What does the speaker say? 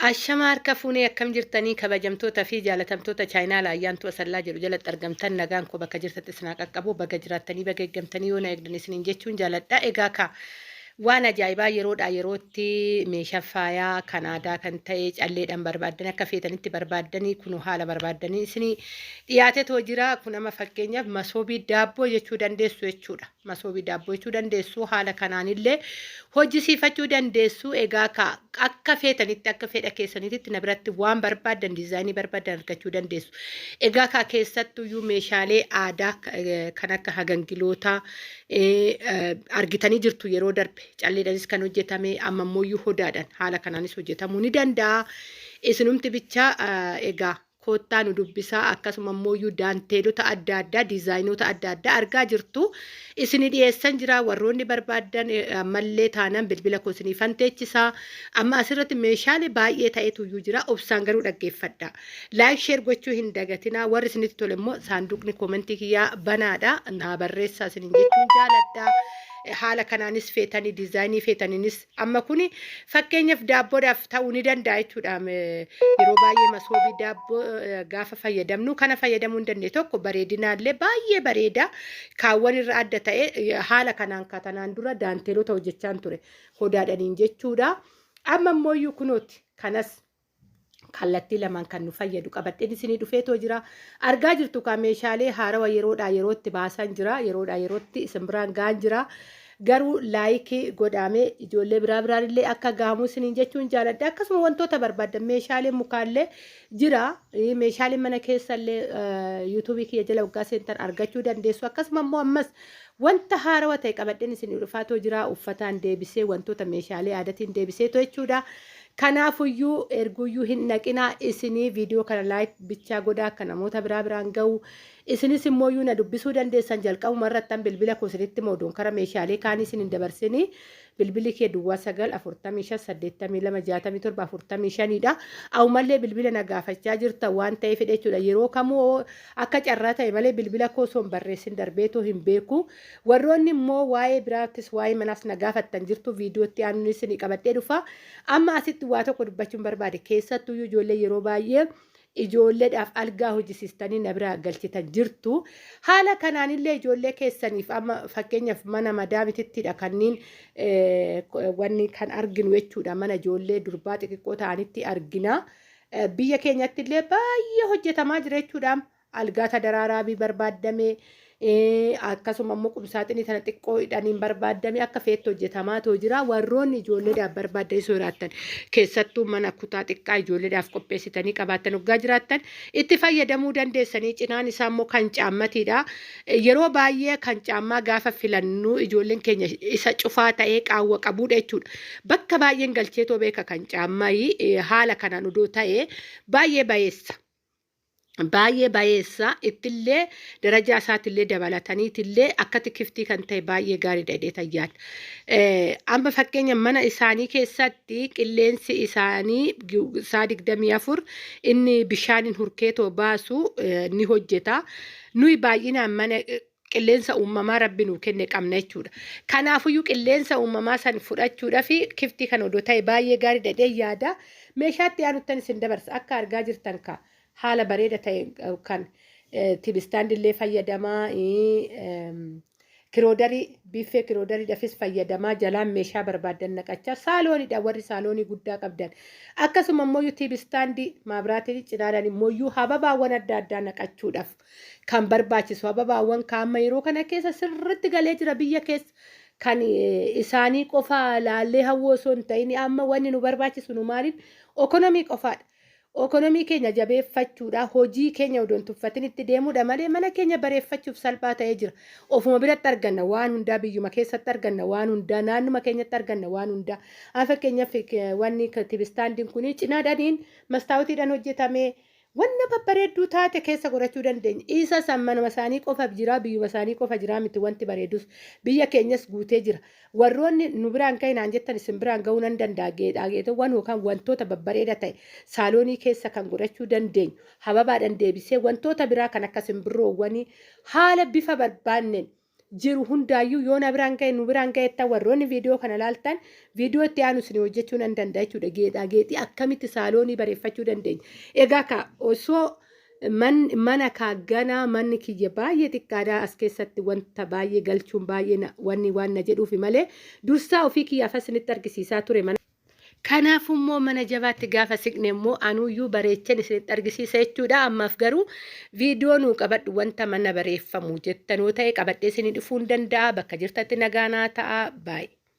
Ashama harka fuunee akkam jirtanii kabajamtoota fi jaalatamtoota chaayinaala ayyaantuu asallaa jedhu jalatti argamtan nagaan koo bakka jirtatti isin haa qaqqabu baga jiraattanii baga eeggamtanii yoo na eegdan isiniin jechuun jaaladha egaa ka waan ajaa'ibaa yeroodhaa yerootti meeshaa faayaa kan aadaa kan ta'e calleedhaan barbaaddan akka feetanitti barbaaddanii kun haala barbaaddanii isinii dhiyaatetoo jira kun amma fakkeenyaaf masoobii daabboo jechuu dandeessu jechuudha. Masoobii daabboo jechuu dandeessu. Haala kanaanillee hojjisiifachuu dandeessu. Egaa ka akka feetanitti akka fedha keessaniititti na biratti waan barbaaddan diizaayinii barbaaddan argachuu dandeessu. Egaa ka keessattuyyuu meeshaalee aadaa kan akka hagangilootaa argitanii jirtu yeroo darbe calleedhanis kan hojjetame amma immoo hodaadhaan haala kanaanis hojjetamuu ni danda'a. Isinumti bichaa egaa koottaa nu dubbisaa akkasuma immooyyuu daanteelota adda addaa diizaayinoota adda addaa argaa jirtu isini dhiyeessan jira warroonni barbaaddan ammallee taanan bilbila koo isinii fanteechisaa amma asirratti meeshaalee baay'ee ta'etu iyyuu jira obsaan garuu dhaggeeffadha laayik sheer gochuu hin dagatinaa warri isinitti tole immoo saanduqni koomentii kiyyaa banaadha naa barreessaa isiniin jechuun jaaladha haala kanaanis feetanii diizaayinii feetaniinis Amma kuni fakkeenyaaf daabboodhaaf ta'uu ni danda'a jechuudha. Yeroo baay'ee masoobii daabboo gaafa fayyadamnu kana fayyadamuu hin dandeenye tokko bareedinaallee baay'ee bareeda. Kaawwan irra adda ta'e haala kanaan katanaan dura daanteelota hojjechaan ture hodaadhaniin jechuudha. Amma immoo kunooti kanas kallattii lamaan kan nu fayyadu qabadheen isinii dhufeetoo jira. Argaa jirtu kaa meeshaalee haarawa yeroodhaa yerootti baasan jira. Yeroodhaa yerootti isin biraan ga'an jira. Garuu laayikii godhaamee ijoollee biraa biraan illee akka gahamu isiniin jechuun jaaladha. Akkasuma wantoota barbaadan meeshaalee mukaallee jira. Meeshaalee mana keessallee yuutuubii kiyya jala waggaa seentan argachuu dandeessu. Akkasuma immoo ammas wanta haarawa ta'e qabadheen isinii dhufaatoo jira. Uffataan deebisee wantoota meeshaalee aadatiin deebiseetoo jechuudha. Kanaafuyyuu erguyyuu hin dhaqinaa isinii viidiyoo kana like bichaa godhaa akka namoota biraa biraan ga'u. Isinis immooyyuu na dubbisuu dandeessan jalqabuma irrattan bilbila koo isinitti hima odoon kara meeshaalee kaanii isin hin dabarsinii. Bilbilli kee duwwaa 9 45 82 67 45 dha. Aumallee bilbila na gaafachaa jirta waan ta'eefidha jechuudha. Yeroo kamuu akka carraa ta'e malee bilbila koo osoo hin barreessin darbeetoo hin beeku. Warroonni immoo waa'ee biraattis waa'ee manaas na gaafattan jirtu viidiyoo itti aanu isinii qabadhee dhufa. Amma asitti waa tokko dubbachuun barbaade keessattuyyuu ijoollee yeroo baay'ee ijoolleedhaaf algaa hojjisiistanii na biraa galchitan jirtu. Haala kanaanillee ijoollee keessaniif amma fakkeenyaaf mana madaamitittidha kanneen wanni kan arginu jechuudha. Mana ijoollee durbaa xixiqqoo ta'anitti argina. Biyya keenyatti illee baay'ee hojjetamaa jira jechuudha. Algaa ta daraaraabii barbaaddame akkasuma immoo qumsaaxinii tana xiqqoo hidhaniin barbaaddame akka feetti hojjetamaa too jira. Warroonni ijoolleedhaaf barbaaddanii soo jiraattan keessattuu mana kutaa xiqqaa ijoolleedhaaf qopheessitanii qabaattan hoggaa jiraattan itti fayyadamuu dandeessanii cinaan isaa immoo kan caammatiidha. Yeroo baay'ee kan caammaa gaafa filannu ijoolleen keenya isa cufaa ta'ee qaawwa qabuudha jechuudha. Bakka baay'een galcheetoo beeka kan caammayi haala kanaan odoo ta'ee baay'ee bayeessa. Baay'ee bayeessa ittillee darajaa isaattillee dabalataniitillee akkatti kiftii kan ta'e baay'ee gaariidha jedhee tayyaan. Amma fakkeenya mana isaanii keessatti qilleensi isaanii saa 24 inni bishaaniin hurkeetoo baasu ni hojjeta. Nuyi baay'inaan mana qilleensa uumamaa rabbi nuu kenne qabna jechuudha. Kanaafuyyuu qilleensa uumamaa san fudhachuudhaaf kiftii kan odoo ta'e baay'ee gaarii jedhee yaada. Meeshaatti aanuttan isin dabarsa akka argaa jirtan ka haala bareeda ta'e kan tibistaandillee fayyadamaa kiroodarii biiffee kiroodariidhaafis fayyadamaa jalaan meeshaa barbaaddan naqachaa saaloonidha warri saaloonii guddaa qabdan akkasuma immoo tibistaandii maabiraatii cinaadhaan immoo hababaawwan adda addaa naqachuudhaaf kan barbaachisu hababaawwan kaamma yeroo kana keessa sirritti galee jira biyya keessa kan isaanii qofa laallee hawwoo osoo hin ta'in amma wanni nu barbaachisu nu maaliin okonomii qofaadha. Okonomii keenya jabeeffachuudha hojii keenya odoo hin tuffatin itti deemuudha malee mana keenya bareeffachuuf salphaa ta'ee jira. Ofuma biratti arganna waan hundaa biyyuma keessatti arganna waan hundaa naannuma keenyatti arganna waan hundaa. Amma fakkeenyaaf wanni tibistaandiin kun cinaadhaniin mastaawutiidhaan hojjetamee Wanna babbareedduu taate keessa godhachuu dandeenya. Isa san manuma isaanii qofa jira, biyyuma isaanii qofa jira miti wanti bareedus. Biyya keenyas guutee jira. Warroonni nu biraan gahi naan jettan isin biraan gahuu nan danda'a. Geexaageexoowwan yookaan wantoota babbareeda ta'e saaloonii keessa kan godhachuu dandeenyu hababaadhaan deebisee wantoota biraa kan akka simbirroowwanii haala bifa barbaanneen jiru hundaayyuu yoo na biraan ga'e nu biraan ga'etta warroonni viidiyoo kana laaltan viidiyoo itti aanu isin hojjechuu nan danda'a jechuudha. Geexaa geexii akkamitti saaloonii bareeffachuu dandeenya. Egaa ka osoo man, mana kaa ganaa manni kiyya baay'ee xiqqaadha as keessatti wanta baay'ee galchuun baay'ee na, wanni waan na jedhuufi malee dursaa ofii kiyyaaf asinitti argisiisaa ture mana. Kanaaf immoo mana jabaatti gaafa siqne immoo anuuyyuu bareechen isinitti argisiisa jechuudha. Ammaaf garuu viidiyoo nuu qabadhu wanta mana bareeffamu jettanoo ta'e qabadhee isinii dhufuu hin danda'a. Bakka jirtatti nagaa naa ta'a. Baay'ee.